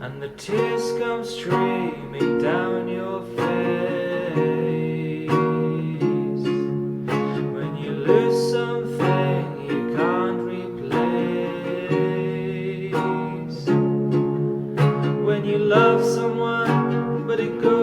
And the tears come streaming down your face. When you lose something you can't replace. When you love someone but it goes